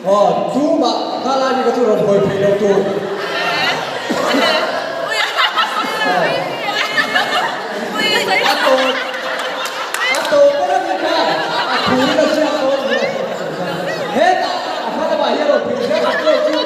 Aw, tumah kha lai mi kha chu rawn hawi phei lo tur. A tawp, a tawp ber a ni kha, a thu in a ziak dawn a ni. Hetah a hma lamah hian rawn phei zel ang che chu.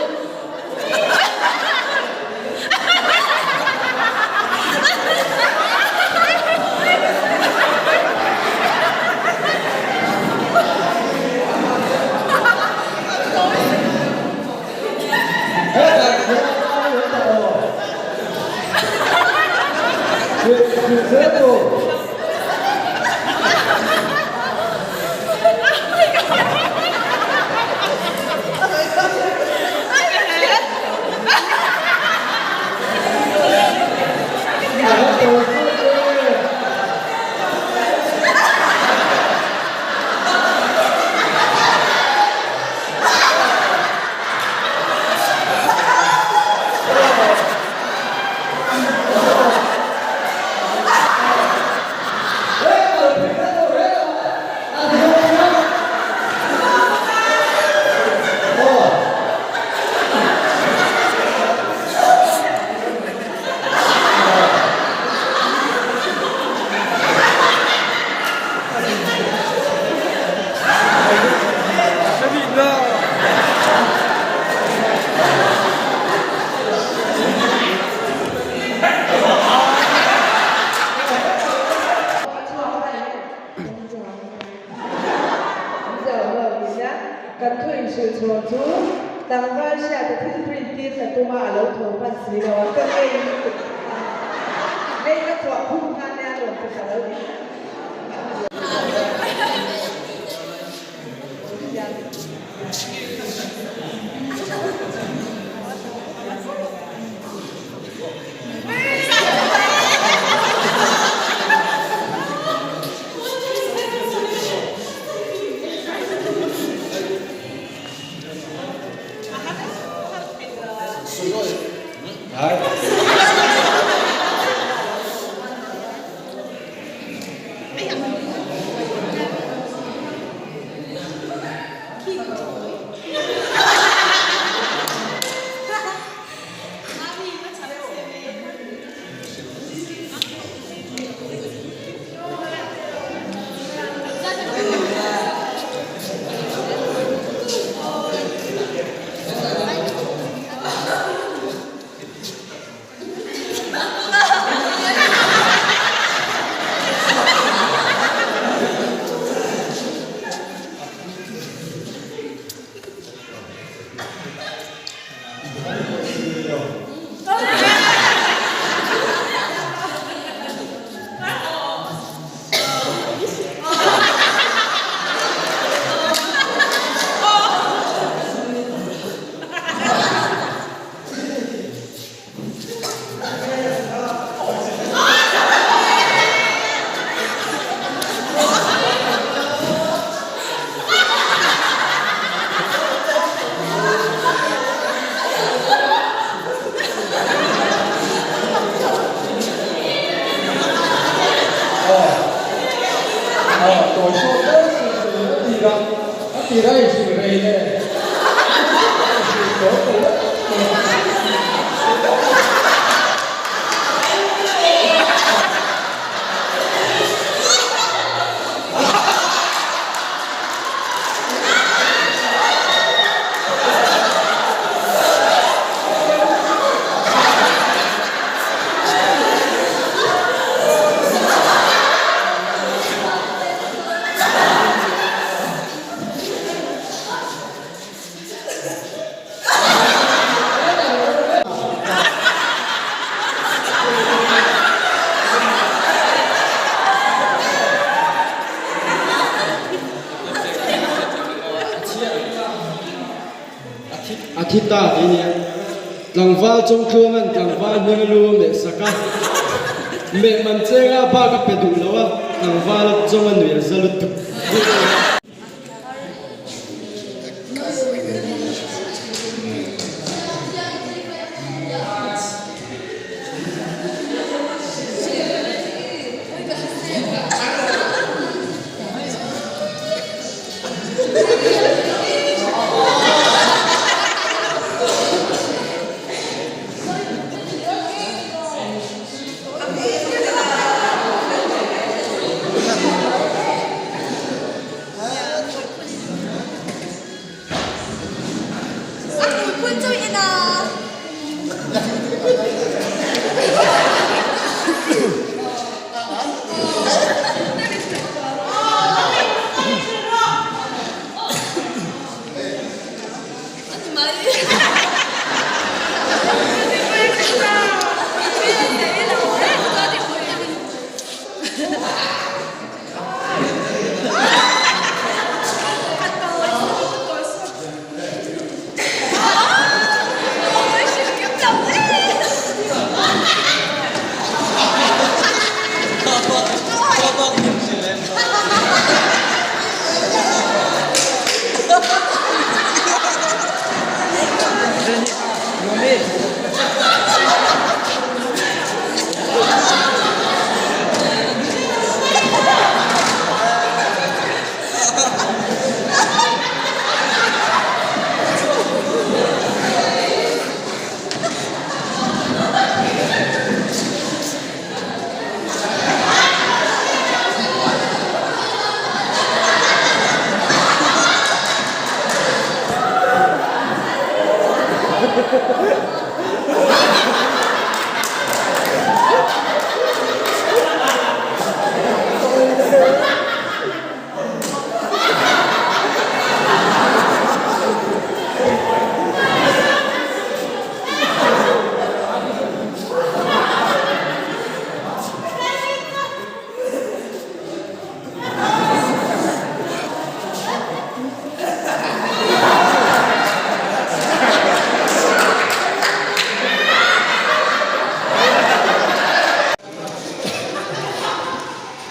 Kan thu inhrilh chhawn chu tlangval hriata thil print tir ka tum a, a lo tho hman si lo a, ka ngei lutuk a, ngei ka chhuah khum khan nia rawn ti ta lo ni. A thi ta tih nia. Tlangval Chawngtluanga'n tlangval hming a lu a meh sak a, meh man chenga bak a pe duh lo a, tlangval chawng a nuih a za lutuk.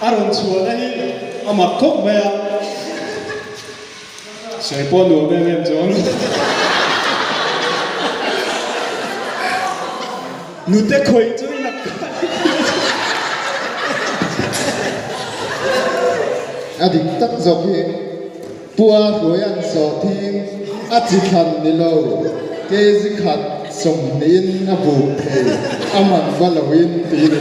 A rawn chhuahna hi a mak khawp mai a, sawi pawh nuam em em chuan nute khawih chu i nak A dik tak zawk hi Pua Hruaia'n sawhthing a chi thlan ni lo, kg khat sawmhnihin a buk thei, a man va loin ti ni.